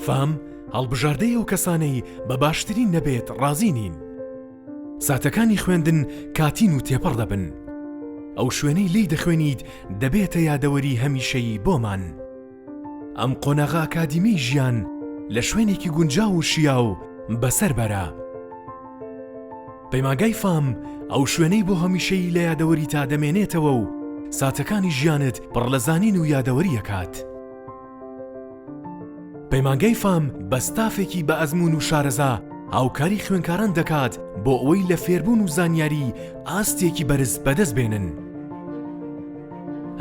فام هەڵبژاردەی ئەو کەسانەی بە باشترین نەبێت ڕازی نین. ساتەکانی خوێندن کاتین و تێپەڕ دەبن. ئەو شوێنەی لێی دەخوێنیت دەبێتە یادەوەری هەمیشەیی بۆمان. ئەم قۆناغە ئەکادیمیەی ژیان لە شوێنێکی گونجاو و شیاو بەسەر بەرە. پەیمانگای فام ئەو شوێنەی بۆ هەمیشەیی لە یادەوەریتا دەمێنێتەوە و ساتەکانی ژیانت پڕ لە زانین و یادەوەری ئەکات. پەیمانگای فام بە ستافێکی بە ئەزموون و شارەزا هاوکاری خوێنکاران دەکات بۆ ئەوەی لە فێربوون و زانیاری ئاستێکی بەرز بەدەست بێنن.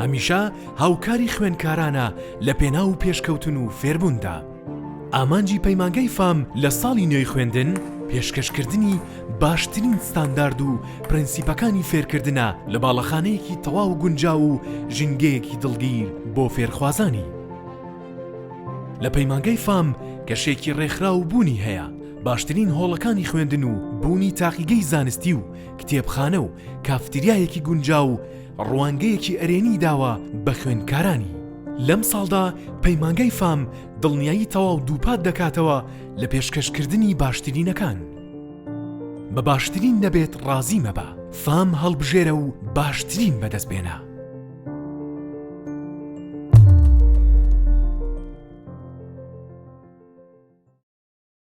هەمیشە هاوکاری خوێندکارانە لە پێناو پێشکەوتن و فێربووندا. ئامانجی پەیمانگای فام لە ساڵی نوێی خوێندن، پێشکەشکردنی باشترین ستاندارد و پرەنسیپەکانی فێرکردنە لە باڵەخانەیەکی تەواو گونجاو و ژینگەیەکی دڵگیر بۆ فێرخوازانی. لە پەیمانگای فام کەشێکی ڕێکخراو بوونی هەیە، باشترین هۆڵەکانی خوێندن و بوونی تاقیگەی زانستی و کتێبخانە و کافتریایەکی گونجاو ڕوانگەیەکی ئەرێنی داوە بە خوێندکارانی. لەم ساڵدا پەیمانگای فام دڵنیایی تەواو دووپات دەکاتەوە لە پێشکەشکردنی باشترینەکان. بە باشترین نەبێت ڕازی مەبە، فام هەڵبژێرە و باشترین بەدەست بێنە.